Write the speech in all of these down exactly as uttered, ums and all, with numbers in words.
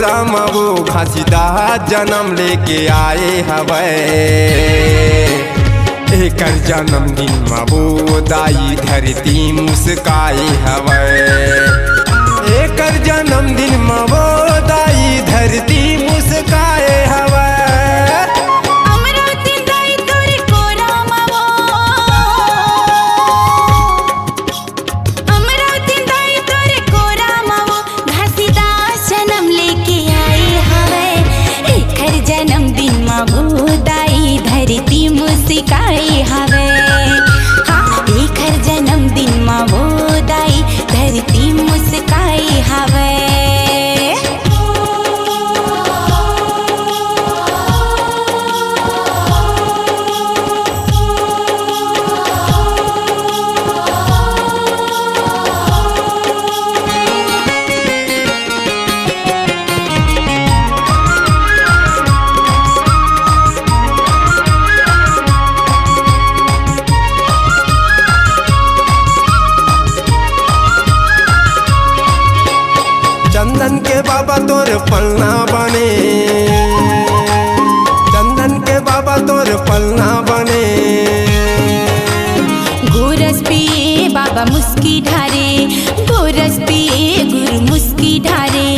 राम वो घासीदास जनम लेके आए हवय। एकर जन्मदिन म वो दाई धरती मुस्काए हवय। एकर जन्मदिन म वो दाई धरती मुस्काए हवय। अमरावती दाई तोरे कोरा म वो, अमरावती दाई तोरे कोरा म वो घासीदास जनम लेके आए हवय। एखर जन्मदिन म वो दाई धरती मुस्काए हवय। हाँ, एखर जन्मदिन म वो दाई धरती मुस्काए हवय। चंदन के बाबा तोर पलना बने, चंदन के बाबा तोर पलना बने। गोरस पिए बाबा मुस्की ढारे, गोरस पिए गुरु मुस्की ढारे।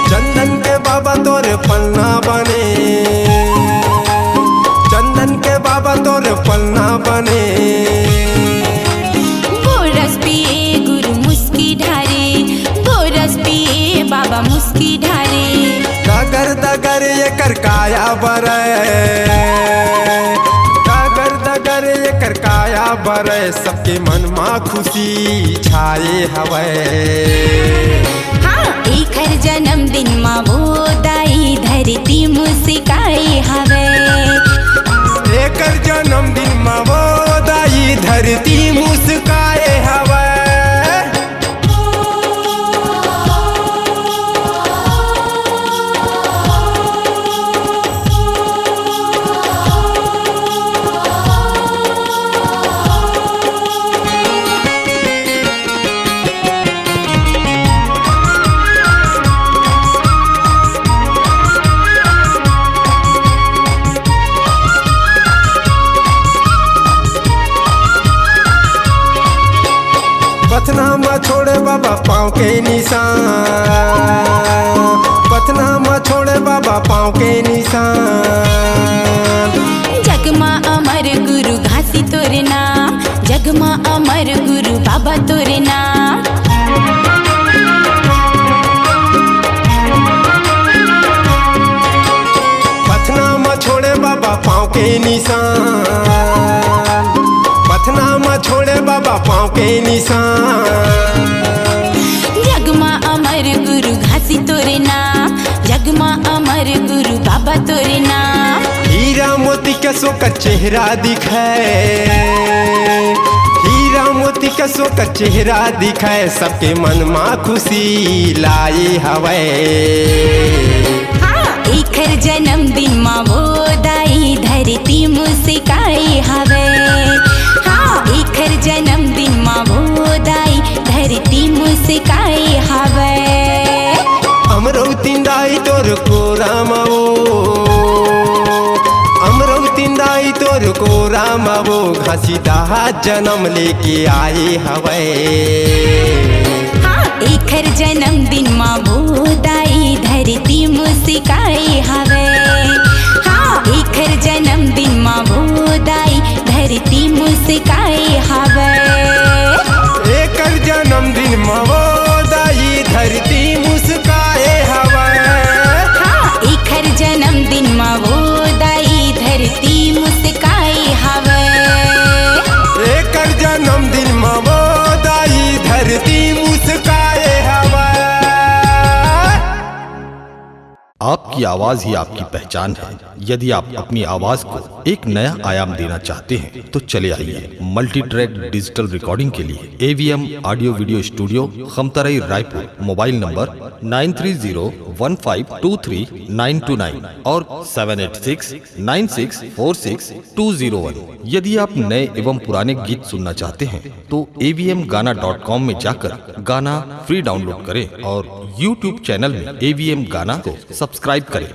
चंदन के बाबा तोर पलना बने, चंदन के बाबा तोर पलना बने। गोरस पिए गुरु मुस्की ढारे, गोरस पिए बाबा मुस्की ढारे। डगर डगर एकर काया बरय, डगर डगर एकर काया बरय, सबके मन मा खुशी छाए हवय। हाँ, एखर जन्मदिन मा वो दाई धरती मुस्काए हवय। एकर जन्मदिन मा वो दाई धरती मुस्काए हवय। पथना म छोड़े बाबा पाँव के निशान, पथना म छोड़े बाबा पाँव के निशान। जग मा अमर गुरु घासी तोर नाम, जग मा अमर गुरु बाबा तोर नाम। पथना म छोड़े बाबा पाँव के निशान, पथना म छोड़े बाबा पाँव के निशान। जग मा अमर गुरु घासी तोर नाम, जग मा अमर गुरु बाबा तोर नाम। हीरा मोती कस ओकर चेहरा दिखय, हीरा मोती कस ओकर चेहरा दिखय, सबके मन मा खुशी लाए हवय। हाँ, एखर जन्मदिन मा वो दाई धरती मुस्काए हवय। हाँ, एखर जन्मदिन मा वो दाई धरती मुस्काए हवय। अमरौतिन दाई तोर कोरा म वो, अमरौतिन दाई तोर कोरा म वो, घासीदास जनम लेके आए हवय। हाँ, एखर जन्मदिन मा वो दाई धरती मुस्काए हवय। हाँ, एखर जन्मदिन मा वो दाई धरती मुस्काए हवय। एकर जन्मदिन म वो दाई धरती मुस्काए हवय। हाँ, एखर जन्मदिन म वो दाई धरती मुस्काए हवय। एकर जन्मदिन म वो दाई धरती मुस्काए हवय। आपकी आवाज ही आपकी पहचान है। यदि आप अपनी आवाज को एक नया आयाम देना चाहते हैं तो चले आइए मल्टी ट्रैक डिजिटल रिकॉर्डिंग के लिए AVM audio video studio, Khamtarai, Raipur. Mobile number nine three zero one five two three nine two nine और seven eight six nine six four six two zero one. यदि आप नए एवं पुराने गीत सुनना चाहते हैं तो एवीएम गाना डॉट कॉम में जाकर गाना फ्री डाउनलोड करें और यूट्यूब चैनल में एवीएम गाना को सब्सक्राइब करें।